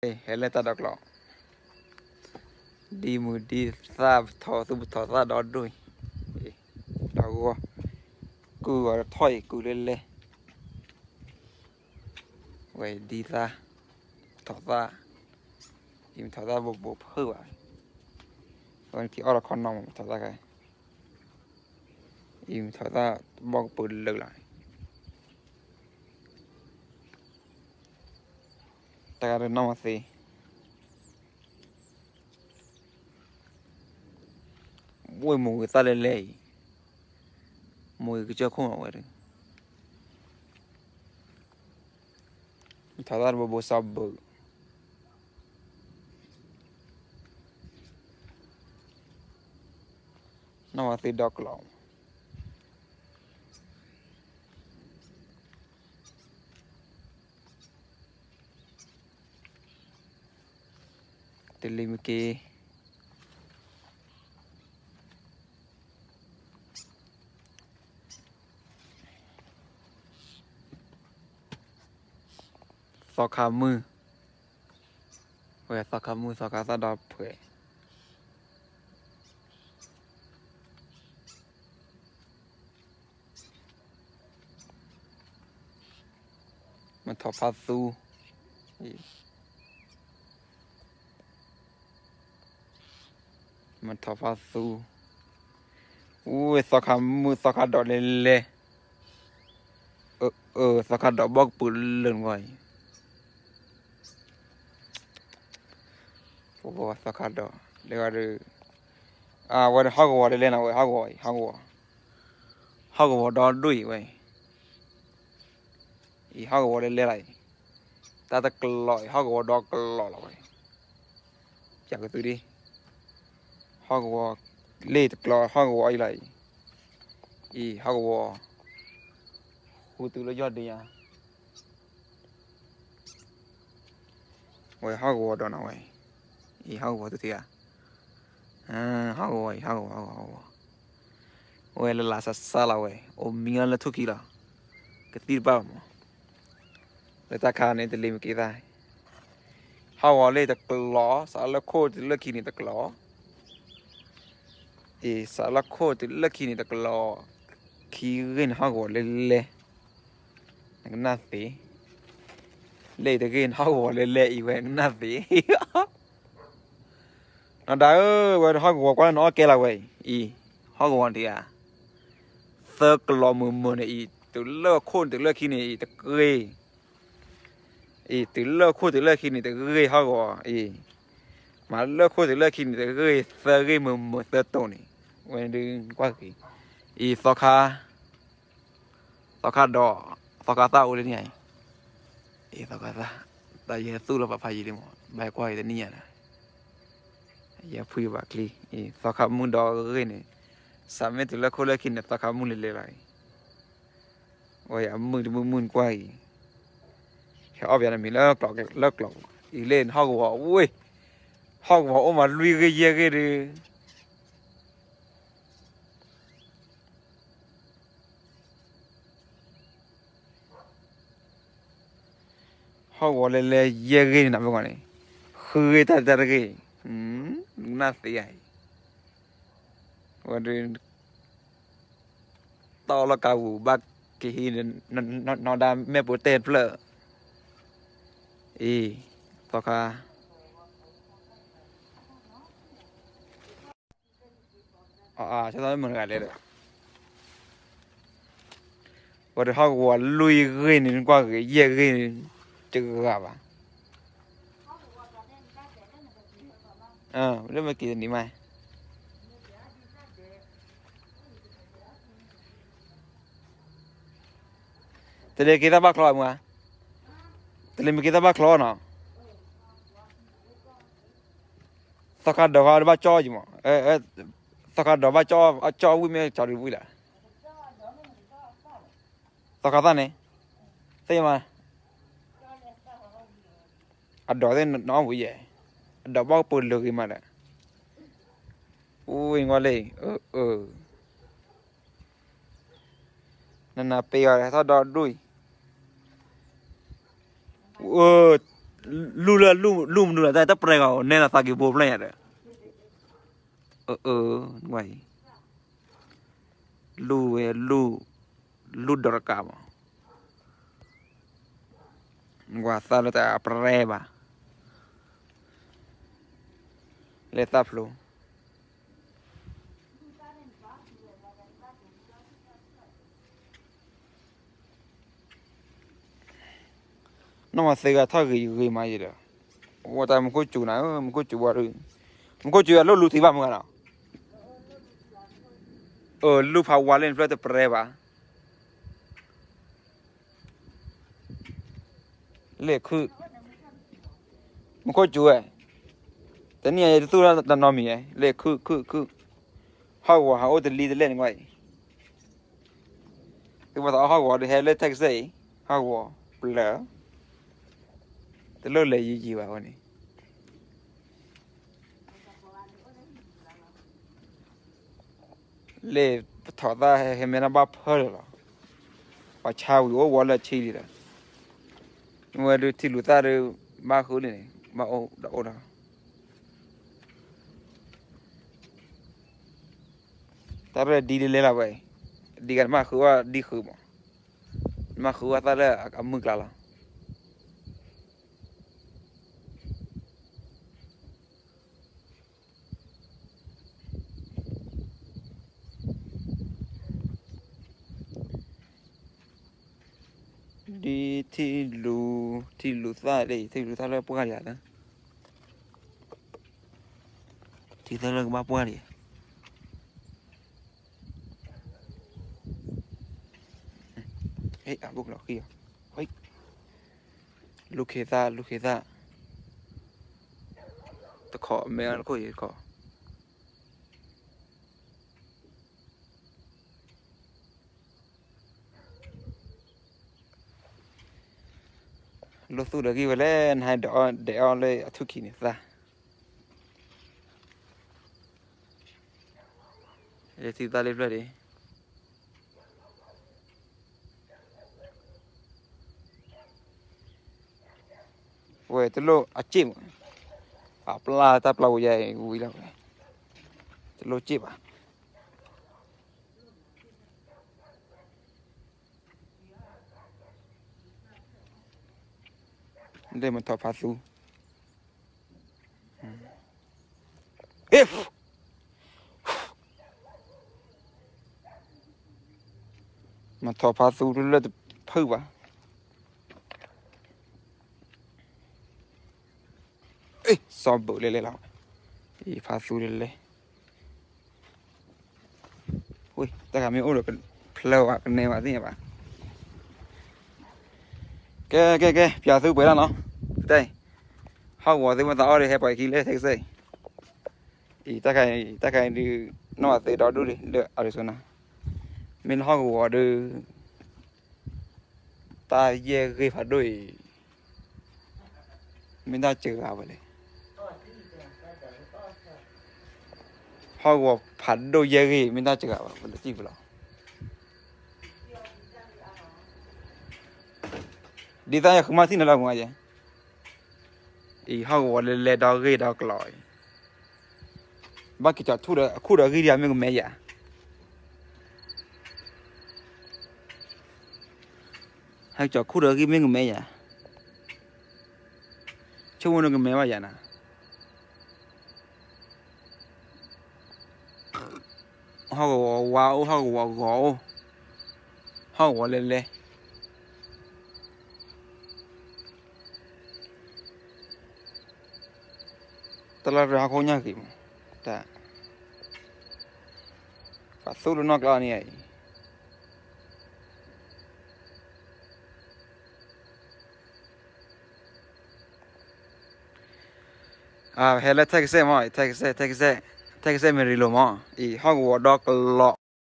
ဟဲလၢတၢ်ဒီကျီၢ်, ဒ်မုၢ်ဒ်သၣ်ပထီၣ်သူၣ်ပထီၣ်သၣ်ဒီဒိၣ်အံၤ, ဒီဂီၢ်, ကုၢ်ဂီၤထီၣ်အံၤကုၢ်လဲလဲ, ဝဲဒ်သၣ်, ပထီၣ်သၣ်, အံၤပထီၣ်သၣ်ဘိဘိဖုၣ်ဘၣ်, ဝဲက့ၤအီၣ်ဒီးခီနီၢ်မး ပထီၣ်သၣ်ခါ, အံၤပထီၣ်သၣ်ဘီၣ်ကပၢၤလၢာ်လီၤ, တၢ်ဂၤတနီၣ်မးသ့ ဝဲမိၢ်ဂ့ၤသၣ်လဲလဲအံၤ, မိၢ်ဂ့ၤကစၢၢ်ခိၣ်မးဝဲဒၣ်, ထီၣ်သၣ်တဘိဘိစီဘုး, နီၢ်မးသ့ဒီကျီၢ် တလံၤမ့ၢ်က့ၤ, သီခါမုၢ်, ဝဲသီခါမုၢ်သီခါသၣ်ဒီဖှဲး မထီၣ်ဖးသူ, မထီၣ်ဖးသူ, ဝဲသီခါမုၢ်သီခါဒီးလဲလဲ, အၢ သီခါဒီးဘီၣ်ကပူၤလၢနဂီၢ်အံၤ, ပသီခါဒီး, လၢဂၤဒီး, အဝဲဒၣ်ဟီၣ်ကဝီၤလဲလဲနီၤ ဝဲဟီၣ်ကဝီၤအံၤ ဟီၣ်ကဝီၤ, ဟီၣ်ကဝီၤဒီဒူၣ်အံၤဝဲအံၤ အံၤဟီၣ်ကဝီၤလဲလဲလီၤအံၤ, တၢ်တကျိၤအံၤ ဟီၣ်ကဝီၤဒီကျိၤလီၤဝဲ, ပျးကသုဒ်, ဟီၣ်ကဝီၤ, လ့ၣ်တကျိၤဟီၣ်ကဝီၤအံၤလီၤအံၤ, အံၤဟီၣ်ကဝီၤ, ဃုတုၤလၢယီၢ်ဒ့ဧါ ဝဲဟီၣ်ကဝီၤဒီးနီၤဝဲ, အံၤဟီၣ်ကဝီၤသုထံၣ်ဧါ, ဟီၣ်ကဝီၤအံၤ ဟီၣ်ကဝီၤ ဟီၣ်ကဝီၤ, ဝဲလၢလၢဆါဆါလီၤဝဲ, အိၣ်မံလၢထူၣ်ခံလီၤ, ကသံၣ်တဘၣ်မး, လၢတၢ်ခါန့ၣ် တလ့ၤမ့ၢ်က့ၤသၣ်, ဟီၣ်ကဝီၤလ့ၣ်တကျိၤ စးလၢခိၣ်တုၤလၢခံန့ၣ်တကျိၤ အံၤ စးလၢခိၣ်တုၤလၢခံန့ၣ်တကျိၤ, ခံဂ့ၢ်န့ၣ်ဟီၣ်ကဝီၤလဲလဲ, နကနၣ်သ့, လၢအံၤတဂ့ၢ်န့ၣ်ဟီၣ်ကဝီၤလဲလဲအံၤဝဲနကနၣ်သ့, နီၢ်ဒၣ်ဧၢ, ဝဲဟီၣ်ကဝီၤကွၢ်လၢနအီၣ်ကဲလီၤဝဲအံၤ, အံၤ ဟီၣ်ကဝီၤဒံးဧါ, သၢကျိၤမုၢ်မုၢ်န့ၣ်အံၤ တုၤလၢခိၣ်တုၤလၢခံန့ၣ်အံၤတဂ့ၢ် အံၤ တုၤလၢခိၣ်တုၤလၢခံန့ၣ် တဂ့ၢ်ဟီၣ်ကဝီၤအံၤ, မ့ၢ်လၢခိၣ်တုၤလၢခံန့ၣ် တဂ့ၢ်သၢဂ့ၢ်မုၢ်မုၢ်သၢတိၢ်န့ၣ်, ဝဲဒုးကွၢ်က့ၤ, အံၤသီခါ, သီခါဒီး, သီခါသၣ်အိၣ်လၢန့ၣ်အံၤ, အံၤသီခါသၣ်, တၢ်ယဲသူၣ်လီၤပာ်ဖးယံာ်လံမး ဘၣ်ကွၢ်အံၤတနံၣ်ညါန့ၣ်, ယဲဖုယဘၣ်ချံ, အံၤ သီခါမုၢ်ဒီဂ့ၢ်န့ၣ်, စးမ့ၢ်တုၤလၢခိၣ်လၢခံန့ၣ် သီခါမုၢ်လဲၤလဲၤလီၤအံၤ ဝဲအမုၢ်တမုၢ်မုၢ်နကွၢ်အံၤ, ဟဲအီၣ်ပယီၤနမံၤလၢကျိၤလၢကျိၤ, အံၤလၢဟီၣ်ကဝီၤဝ့ၢ်, ဟီၣ်ကဝီၤအိၣ်မးလွံၢ်ဂ့ၢ်ယဲၢ်ဂ့ၢ်ဒုး, ဟီၣ်ကဝီၤလဲၤလဲၤယဲၢ်ဂ့ၢ်န့ၣ်နမ့ၢ်ကွၢ်န့ၣ်, ဃုဂ့ၢ်တၢ်တၢ်တဂ့ၢ်, နကနၣ်သ့ဧါအံၤ, ဝဲဒုး တီလီၤကးဝူၤဘၣ်ကဟံး, နီၢ်ဒၣ်မဲာ်ပိာ်တဲာ်တဖျၢၣ်, အံၤ, သီခါ, အါ, ဆၢသီမုၢ်တဂၤလဲၣ်ဒီး, ဝဲဒၣ်ဟီၣ်ကဝီၤလွံၢ်ဂ့ၢ်န့ၣ် နကွၢ်ဂ့ၤ ယဲၢ်ဂ့ၢ်န့ၣ်, တဂၤဘၣ်, လၢမ့ၢ်က့ၤတနံၤမး တလ့ၤက့ၤသၣ်ဘၣ်ချီအမုၢ်ဧါ, တလ့ၤမ့ၢ်က့ၤသၣ်ဘၣ်ချီနီၤ, သီခါဒီးဘၣ်ကၠီယံၤမး, သီခါဒီးဘၣ်ကၠီ, ကၠီဝံၣ်မ့ၢ်ကၠီဒုးဝံၣ်လၢ, သီခါသၣ်န့ၣ်, သ့ၣ်မး, အဒိးသ့ၣ်နအီၣ်ဝံၤယဲ, အဒိးဘၣ်ကပၢၤလၢာ်ဂ့ၤမးဒီး, ဝံၣ်ကွၢ်လၢ, နနၤပ့ၤအီၤထီၣ်ဒီဒူၣ်အံၤ, အၢ လူၢ်လၢလူၢ်မနုၤလီၤ တၢ်တပြဲၤဂီၤ နဲလီၤသးက့ၤဘိဖျၢၣ်ညါဒီး, အၢ နကွၢ်အံၤ, လူၢ်ဝဲလူၢ်, လူၢ်ဒီးတကးမး, နကွၢ်သၣ်လၢတၢ်အပြဲၤဘၣ်, လဲၤသၣ်ဖျိ နီၢ်မၤသ့ဂၤထီၣ်ဂ့ၤဂ့ၤမးယဲဒီး, ဝဲတၢ်မူခိၣ်စူၤနၤ, မူခိၣ်စူၤဝဲ, မူခိၣ်စူၤအလိၣ်လူၤသံဘၣ်မုၢ်ဂၤနီၤ, အၢ လူၢ်ဖးဝါလၢနဖျၢၣ်တပြဲၤဘၣ်, လဲၤခုၣ်, မူခိၣ်စူၤဝဲ, တနံၣ်အံၤတသူၣ်တၢ်နီတမံၤ, လဲၤခုၣ်ခုၣ်ခုၣ်, ဟီၣ်ကဝီၤဟးအိၣ်တလံတလဲၣ်န့ၣ်ကွၢ်အံၤ, သုပသးအီၣ်ဟီၣ်ကဝီၤဒုးဟဲလၢ Texas အံၤ, ဟီၣ်ကဝီၤပျၢၤ, တလိၣ်လဲၤယံၤယံၤဘၣ်ဝဲန့ၣ် လၢပထီၣ်သၣ်ဟဲမဲာ်တၢ်ဘၣ်ဖၢလၢာ်လီၤ, ပှၤဆါဝံၤအိၣ်ဝီလၢအဆံလံဒီး, မ့ၢ်ဝဲဒုးထံလူၤသၣ်ဒုး, ဘၣ်ဃုန့ၣ်, ဘၣ်အိၣ်ဒီးအိၣ်ဒီး, တၢ်ရဲၣ်ဒ်တလဲလီၤဝဲ, ဒ်ဂၤနမ့ၢ်ဃုအီၣ်ဒ်ဃုမး, နမ့ၢ်ဃုအီၣ်သၣ်လၢအမုၢ်ကျါလီၤ ဒ်ထံလူၤ, ထံလူၤသၣ်လၢ, ထံလူၤသၣ်လၢပှၢ်ဒံးဧါ, ထံသၣ်လၢကဘၣ်ပှၢ်ဒံးဧါ, အဘိၣ်ကလီၤဃံအီၤ, လူၤခ့သၣ်, လူၤခ့သၣ်, တခီမဲာ်တခိၣ်အံၤတခီ လိၣ်သူၣ်ဒီးဂံၢ်ဝဲလဲၣ်, နဟဲဒဲးအီၣ်လၢအထူၣ်ခံန့ၣ်သၣ်, လၢထံသၣ်လၢဖျၢၣ်ဒံး ဝဲတလိၣ်အစ့ၣ်မး, အပျၢ်တၢ်ပျၢ်ဝဲယဲအံၤဝံၤလီၤဝဲ, တလိၣ်စ့ၣ်ဘၣ်. လၢမထီၣ်ဖးသူ, မထီၣ်ဖးသူလၢတဖုဘၣ်. စီၤဘုးလဲၤလဲၤလီၤ, အံၤဖးသူလဲၤလဲၤ, တၢ်ဂၤမ့ၢ်အိၣ်ဒီးဖျၢဝဲ ကနဲဝဲသ့ၣ်ညါဘၣ်. ကဲ ကဲ ကဲ ပၠးသူပှဲၤလီၤနီၤ, တၢ်အံၤ ဟီၣ်ကဝီၤသုမ့ၢ်သးအီၣ်ဒီးဟဲပှၤခံလၢ Texas အံၤ, တၢ်ခါအံၤဒုး နီၢ်အသ့ဒီဒူၣ်လံလၢ Arizona, မ့ၢ်လၢဟီၣ်ကဝီၤဒီး တၢ်ယဲၢ်ဂ့ၢ်ဖးဒိၣ်အံၤ မ့ၢ်တၢ်စှၤဝဲလဲၣ်. ဟီၣ်ကဝီၤဖးဒိၣ်ယဲၢ်ဂ့ၢ် မ့ၢ်တၢ်စှၤဘၣ် ပတစံၣ်ပလီၢ်. ဒ်သိးယဃုမၤထံၣ်န့ၣ်လီၤမ့ၢ်ယဲ, အံၤဟီၣ်ကဝီၤလၢလဲၤဒီဂ့ၢ်ဒီကျိၤအံၤ ဘၣ်က့ၤကၠီၤထူၣ်ဒီး အခူၣ်ဒီးအဂံၢ်ဒံးမ့ၢ်ကမဲယၤ, ဟဲကၠီၤခူၣ်ဒီးအဂံၢ်မ့ၢ်ကမဲယၤ, ဆိကမိၣ်န့ၣ်ကမဲဘၣ်ယၤနၤ. ဟီၣ်ကဝီၤဝါအိၣ် ဟီၣ်ကဝီၤဂီၤအိၣ်, ဟီၣ်ကဝီၤလဲၤလဲၤ တၢ်လၢရၢဟီၣ်ခိၣ်ညါဂ့ၤမး, တၢ် ပှၤသူၣ်လၢနီၢ်ကျါန့ၣ်အံၤ ဟဲလၢ Texas မး, Texas, Texas, Texas Amarillo မး, အံၤဟီၣ်ကဝီၤဒီကလီၤ